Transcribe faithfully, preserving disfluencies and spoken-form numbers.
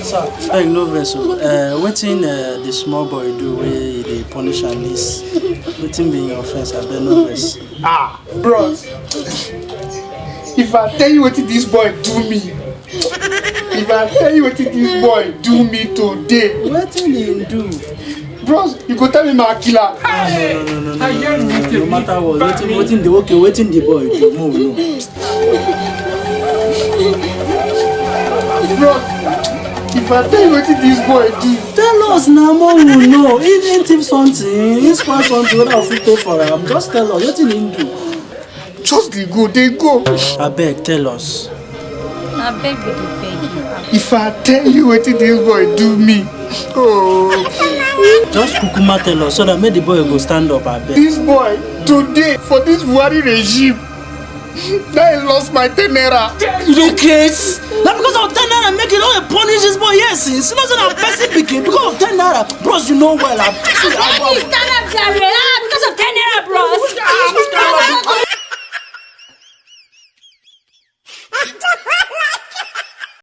Sir, abeg no vex o. Uh, wetin uh, the small boy do wey e dey punish am this? Wetin be im offense? Abeg no vex. Ah, bros, if I tell you wetin this boy do me, if I tell you wetin this boy do me today, Wetin im do? Bros, you go tell me my killer. No, no, no, no, no, no, no, no, no matter what. Wetin, wetin the, okay, wetin the boy do? Mo no. Bros, if I tell you wetin this boy do, Tell us na, more we know. If im thief something, im spoil something, whether we fit pay for am, just tell us wetin im do. Just dey go, dey go. Abeg tell us. Abeg, we dey beg you. If I tell you wetin this boy do me, oh. Just kukuma tell us so that make the boy go stand up, abeg. This boy today for this Buhari regime, now he lost my ten naira. You dey craze? Na because of ten naira make you don dey punish this boy here since. You know say na person pikin because of ten naira. Bros, you know well. I, see, I, Abeg, stand up, jare.